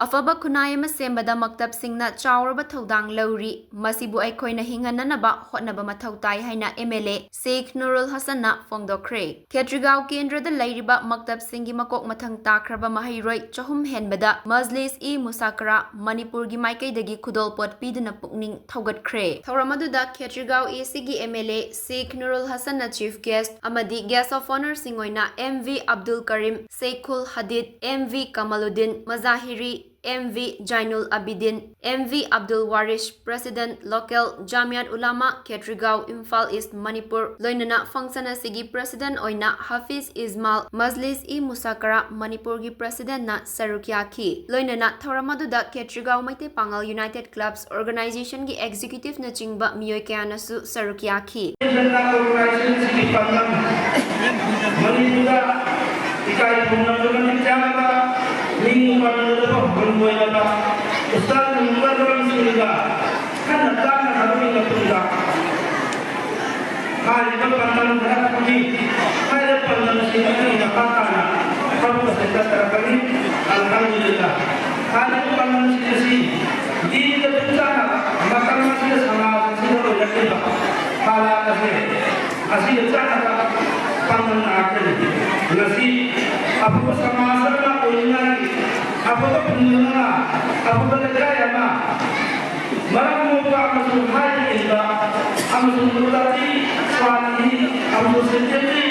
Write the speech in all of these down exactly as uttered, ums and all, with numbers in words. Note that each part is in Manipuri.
ꯑꯐꯕ ꯈꯨꯟꯅꯥꯏ ꯑꯃ ꯁꯦꯝꯕꯗ ꯃꯛꯇꯕꯁꯤꯡꯅ ꯆꯥꯎꯔꯕ ꯊꯧꯗꯥꯡ ꯂꯧꯔꯤ꯫ ꯃꯁꯤꯕꯨ ꯑꯩꯈꯣꯏꯅ ꯍꯤꯡꯍꯟꯅꯅꯕ ꯍꯣꯠꯅꯕ ꯃꯊꯧ ꯇꯥꯏ ꯍꯥꯏꯅ MLA ꯁꯦꯈ ꯅꯨꯔꯨꯜ ꯍꯁꯟꯅ ꯐꯣꯡꯗꯣꯛꯈ꯭ꯔꯦ꯫ ꯈꯦꯇ꯭ꯔꯤꯒꯥꯎ ꯀꯦꯟꯗ꯭ꯔꯗ ꯂꯩꯔꯤꯕ ꯃꯛꯇꯕꯁꯤꯡꯒꯤ ꯃꯀꯣꯛ ꯃꯊꯪ ꯇꯥꯈ꯭ꯔꯕ ꯃꯍꯩꯔꯣꯏ ꯆꯍꯨꯝ ꯍꯦꯟꯕꯗ ꯃꯖꯂꯤꯁ-ꯏ-ꯃꯨꯁꯥꯀꯔꯥ ꯃꯅꯤꯄꯨꯔꯒꯤ ꯃꯥꯏꯀꯩꯗꯒꯤ ꯈꯨꯗꯣꯜꯄꯣꯠ ꯄꯤꯗꯨꯅ ꯄꯨꯛꯅꯤꯡ ꯊꯧꯒꯠꯈ꯭ꯔꯦ꯫ ꯊꯧꯔꯝ ꯑꯗꯨꯗ ꯈꯦꯇ꯭ꯔꯤꯒꯥꯎ ACꯒꯤ MLA ꯁꯦꯈ ꯅꯨꯔꯨꯜ ꯍꯁꯟꯅ chief guest ꯑꯃꯗꯤ guest of honourꯁꯤꯡ ꯑꯣꯏꯅ MV ꯑꯕꯗꯨꯜ ꯀꯔꯤꯝ, ꯁꯦꯈꯨꯜ ꯍꯗꯤꯗ, MV Kamaluddin Mazahiri, MV Zainul Abidin, MV Abdul Waris, president local Jamiat Ulama Khetrigao Imphal east Manipur, ꯂꯣꯏꯅꯅ function ꯑꯁꯤꯒꯤ president ꯑꯣꯏꯅ ꯍꯥꯐꯤꯖ ꯏꯖꯃꯥꯜ, ꯃꯖꯂꯤꯁ-ꯏ-ꯃꯨꯁꯥꯀꯔꯥ ꯃꯅꯤꯄꯨꯔꯒꯤ presidentꯅ ꯁꯔꯨꯛ ꯌꯥꯈꯤ꯫ ꯂꯣꯏꯅꯅ ꯊꯧꯔꯝ ꯑꯗꯨꯗ ꯈꯦꯇ꯭ꯔꯤꯒꯥꯎ ꯃꯩꯇꯩ ꯄꯥꯉꯜ United Clubs organizationꯒꯤ executiveꯅꯆꯤꯡꯕ ꯃꯤꯑꯣꯏ ꯀꯌꯥꯅꯁꯨ ꯁꯔꯨꯛ ꯌꯥꯈꯤ꯫ ꯖꯅꯇꯥ organizationꯁꯤꯒꯤ ꯄꯥꯡꯒꯜ, ꯃꯅꯤꯄꯨꯔꯗ ꯏꯀꯥꯏ ꯈꯨꯝꯅꯕ ꯃꯇꯤꯛ ꯆꯥꯅꯕ, ꯅꯤꯡ ꯄꯥꯡꯒꯜꯗꯕ ꯍꯪꯒꯣꯏꯅꯕ, ꯎꯁꯇꯥꯗ ꯃꯨꯒꯜ ꯂꯣꯟꯁꯤꯡꯒ ꯈꯟꯅ ꯇꯥꯅꯅꯕꯒꯤ ꯃꯇꯨꯡꯗ ꯍꯥꯏꯔꯤꯕ ꯄꯥꯡꯒꯜ ꯈꯔ ꯐꯝꯃꯤ꯫ ꯍꯥꯏꯔꯤꯕ ꯄꯥꯡꯒꯜꯁꯤꯡ ꯑꯗꯨꯒꯤ ꯃꯈꯥ ꯇꯥꯅ ꯊꯕꯛ ꯑꯁꯤ ꯆꯠꯊꯔꯛꯀꯅꯤ꯫ ꯑꯜꯍꯝꯗꯨꯂꯤꯜꯂꯥ꯫ ꯍꯥꯏꯔꯤꯕ ꯄꯥꯡꯒꯜꯁꯤꯡ ꯑꯁꯤ ꯗꯤꯟꯒ ꯆꯨꯝ ꯆꯥꯟꯅꯕ, ꯃꯇꯝ ꯑꯁꯤꯗ ꯁꯃꯥꯖ ꯑꯁꯤꯗ ꯑꯣꯏꯔꯛꯂꯤꯕ ꯍꯥꯂꯥꯠ ꯑꯁꯤ, ꯑꯁꯤꯒ ꯆꯥꯟꯅꯕ ꯄꯥꯡꯒꯜ ꯉꯥꯛꯇꯅꯤ꯫ ꯉꯁꯤ ꯑꯐꯕ ꯁꯃꯥꯖ ꯑꯃ ꯑꯣꯏꯅꯤꯡꯉꯥꯏꯒꯤ, ꯑꯐꯕ ꯈꯨꯟ ꯑꯃ, ꯑꯐꯕ ꯂꯩꯀꯥꯏ ꯑꯃ, ꯃꯔꯝ ꯃꯣꯛꯄ ꯑꯃꯁꯨꯡ ꯍꯥꯏꯕ ꯏꯟꯕ ꯑꯃꯁꯨꯡ ꯃꯨꯇꯥꯇꯤ ꯁ꯭ꯋꯥꯇꯤ ꯑꯃꯁꯨꯡ ꯁꯦꯟꯇꯦꯇꯤ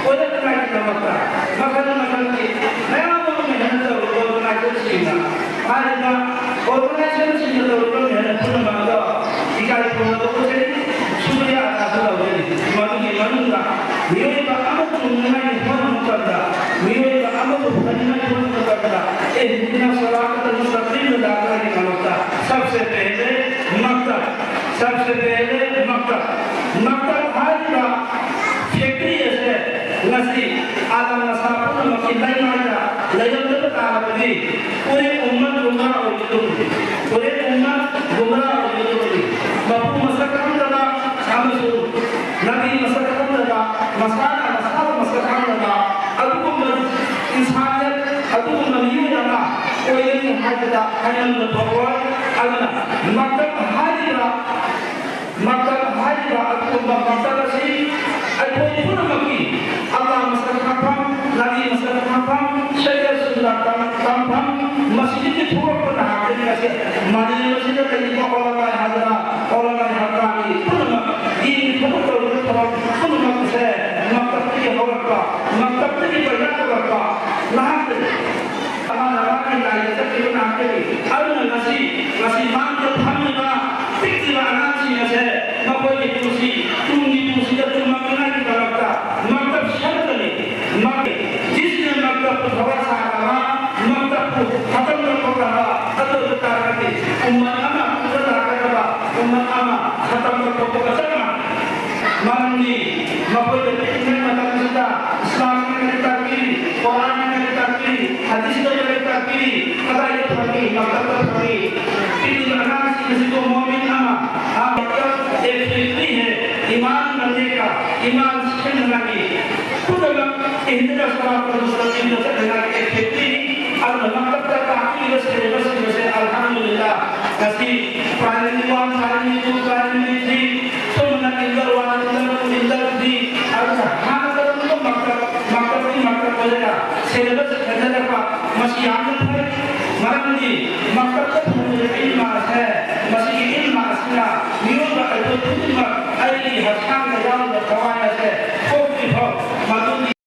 ꯑꯣꯏꯔꯛꯅꯉꯥꯏꯒꯤꯗꯃꯛꯇ ꯃꯈꯜ ꯃꯈꯜꯒꯤ ꯃꯌꯥꯝ ꯑꯃ ꯃꯦꯍꯅꯠ ꯇꯧꯔꯤꯕ organizationꯁꯤꯡꯅ, ꯍꯥꯏꯔꯤꯕ organizationꯁꯤꯡꯅ ꯇꯧꯔꯤꯕ ꯃꯦꯍꯅꯠ ꯄꯨꯝꯅꯃꯛꯇ ꯏꯀꯥꯏ ꯈꯨꯝꯅꯕ ꯎꯠꯆꯔꯤ, ꯁꯨꯀ꯭ꯔꯤꯌꯥ ꯑꯗꯥꯁꯨ ꯇꯧꯖꯔꯤ꯫ ꯃꯗꯨꯒꯤ ꯃꯅꯨꯡꯗ ꯃꯤꯑꯣꯏꯕ ꯑꯃ ꯆꯨꯝꯅꯉꯥꯏꯒꯤ ꯍꯣꯠꯅꯕ ꯃꯇꯝꯗ, ꯃꯤꯑꯣꯏꯕ ꯑꯃꯕꯨ ꯐꯅꯉꯥꯏꯒꯤ ꯍꯣꯠꯅꯕ ꯃꯇꯝꯗ اهدنا الصراط المستقيم ꯗꯥꯛꯇꯔꯒꯤ ꯃꯔꯛꯇ सबसे पहले ꯃꯛꯇꯕ, सबसे पहले ꯃꯛꯇꯕ, ꯃꯛꯇꯕ ꯍꯥꯏꯔꯤꯕ factory ꯑꯁꯦ ꯉꯁꯤ ꯑꯥꯂꯝ ꯑꯁꯥ ꯄꯨꯝꯅꯃꯛꯀꯤ ꯂꯩꯃꯥꯏꯗ ꯂꯩꯔꯝꯗꯕ ꯇꯥꯔꯕꯗꯤ ꯄꯨꯔꯦ ꯎꯝꯃꯠ ꯒꯨꯝꯔꯥ ꯑꯣꯏꯒꯗꯧꯕꯅꯤ, ꯄꯨꯔꯦ ꯎꯝꯃꯠ ꯒꯨꯝꯔꯥ ꯑꯣꯏꯒꯗꯧꯕꯅꯤ꯫ ꯃꯄꯨ ꯃꯁꯛ ꯈꯪꯗꯕ ꯑꯃꯁꯨꯡ ꯅꯕꯤ ꯃꯁꯛ ꯈꯪꯗꯕ, ꯃꯁꯥꯅ ꯃꯁꯥꯕꯨ ꯃꯁꯛ ꯈꯪꯗꯕ ꯑꯗꯨꯒꯨꯝꯕ ꯏꯟꯁꯥꯅꯤꯌꯠ, ꯑꯗꯨꯒꯨꯝꯕ ꯃꯤꯑꯣꯏ ꯑꯃ ꯑꯣꯏꯒꯅꯤ꯫ ꯍꯥꯏꯅ ꯍꯥꯏꯃꯟꯕ ꯊꯣꯛꯂꯣꯏ꯫ ꯑꯗꯨꯅ ꯃꯛꯇꯕ ꯍꯥꯏꯔꯤꯕ, ꯃꯛꯇꯕ ꯍꯥꯏꯔꯤꯕ ꯑꯗꯨꯒꯨꯝꯕ ꯃꯛꯇꯕ ꯑꯁꯤ ꯑꯩꯈꯣꯏ ꯄꯨꯝꯅꯃꯛꯀꯤ ꯑꯜꯂꯥꯍ ꯃꯁꯛ ꯈꯪꯐꯝ, ꯅꯕꯤ ꯃꯁꯛ ꯈꯪꯐꯝ, ꯁꯩꯔꯦꯡ ꯁꯨꯝꯅ ꯇꯝ-, ꯇꯝꯐꯝ, ꯃꯁꯤꯗꯒꯤ ꯊꯣꯛꯂꯛꯄ ꯉꯥꯛꯇꯅꯤ꯫ ꯑꯁꯤ ꯃꯥꯂꯦꯝ ꯑꯁꯤꯗ ꯂꯩꯔꯤꯕ ꯑꯣꯂꯃꯥꯏ ꯍꯖꯔꯥ, ꯑꯣꯂꯃꯥꯏ ꯍꯛꯀꯥꯅꯤ ꯄꯨꯝꯅꯃꯛ ꯗꯤꯟꯒꯤ ꯊꯕꯛ ꯇꯧꯔꯤꯕ ꯊꯕꯛ ꯄꯨꯝꯅꯃꯛꯁꯦ ꯃꯛꯇꯕꯇꯒꯤ ꯍꯧꯔꯛꯄ, ꯃꯛꯇꯕꯇꯒꯤ ꯄꯩꯗꯥ ꯇꯧꯔꯛꯄ ꯉꯥꯛꯇꯅꯤ꯫ ꯑꯃꯅ ꯃꯥꯒꯤ ꯂꯥꯏꯗ ꯆꯠꯈꯤꯕ ꯉꯥꯛꯇꯅꯤ꯫ ꯑꯗꯨꯅ ꯉꯁꯤ, ꯉꯁꯤ ꯃꯥꯡꯗ ꯐꯝꯂꯤꯕ ꯄꯤꯛꯂꯤꯕ ꯑꯉꯥꯡꯁꯤꯡ ꯑꯁꯦ ꯃꯈꯣꯏꯒꯤ ꯄꯨꯟꯁꯤ, ꯇꯨꯡꯒꯤ ꯄꯨꯟꯁꯤꯗ ꯆꯨꯝꯃꯛꯅꯉꯥꯏꯒꯤꯗꯃꯛꯇ ꯃꯛꯇꯕ ꯁꯦꯝꯒꯗꯕꯅꯤ꯫ ꯃꯛ-, ꯖꯤꯁꯅ ꯃꯛꯇꯕꯄꯨ ꯊꯋꯥ ꯁꯥꯗꯕ, ꯃꯛꯇꯕꯄꯨ ꯈꯇꯝ ꯇꯧꯊꯣꯛꯇꯕ, ꯑꯗꯨ ꯑꯣꯏꯕ ꯇꯥꯔꯒꯗꯤ ꯎꯝꯃꯠ ꯑꯃ ꯄꯨꯔ ꯂꯥꯛꯀꯗꯕ, ꯎꯝꯃꯠ ꯑꯃ ꯈꯇꯝ ꯇꯧꯊꯣꯛꯄꯒ ꯆꯞ ꯃꯥꯟꯅꯩ꯫ ꯃꯔꯝꯗꯤ ꯃꯈꯣꯏꯗ ꯄꯤꯛꯂꯤꯉꯩ ꯃꯇꯝꯁꯤꯗ ꯏꯁꯂꯥꯝꯅ ꯀꯔꯤ ꯇꯥꯛꯄꯤꯔꯤ, ꯀꯣꯔꯥꯟꯅ ꯀꯔꯤ ꯇꯥꯛꯄꯤꯔꯤ, ꯍꯗꯤꯁꯅ ꯀꯔꯤ ꯇꯥꯛꯄꯤꯔꯤ, ꯀꯗꯥꯏꯗ ꯐꯪꯉꯤ, ꯃꯛꯇꯕꯇ ꯐꯪꯉꯤ꯫ ꯄꯤꯛꯂꯤꯕ ꯑꯉꯥꯡꯁꯤꯡ ꯑꯁꯤꯕꯨ ꯃꯣꯃꯤꯟ ꯑꯃ, ꯃꯛꯇꯕ ꯑꯦꯛ ꯐꯦꯛꯇꯔꯤ ꯍꯦ, ꯏꯃꯥꯟ ꯕꯟꯅꯦ ꯀꯥ, ꯏꯃꯥꯟ ꯁꯦꯝꯅꯉꯥꯏꯒꯤ ꯄꯨꯝꯅꯃꯛ ꯏꯍꯗꯤꯅ ꯁꯤꯔꯥꯇꯜ ꯃꯨꯁꯇꯀꯤꯝꯗ ꯆꯠꯅꯉꯥꯏꯒꯤ ꯑꯦꯛ ꯐꯦꯛꯇꯔꯤꯅꯤ꯫ ꯑꯗꯨꯅ ꯃꯛꯇꯕꯇ ꯇꯥꯛꯄꯤꯔꯤꯕ ꯁꯤꯂꯦꯕꯁꯁꯤꯡ ꯑꯁꯦ ꯑꯜꯍꯝꯗꯨꯂꯤꯜꯂꯥꯍ ꯉꯁꯤ primary one, primary two, primary three, ꯁꯨꯝꯅ inter one, inter two, inter three, ꯑꯗꯨꯒ ꯍꯥꯟꯅ ꯀꯔꯝꯕ ꯃꯛꯇꯕ, ꯃꯛꯇꯕꯒꯤ ꯃꯛꯇꯕ ꯑꯣꯏꯒꯦꯔꯥ, syllabus ꯈꯦꯠꯅꯔꯛꯄ, ꯃꯁꯤ ꯌꯥꯝꯅ ꯐꯩ꯫ ꯃꯔꯝꯗꯤ ꯃꯛꯇꯕꯇ ꯐꯪꯂꯤꯕ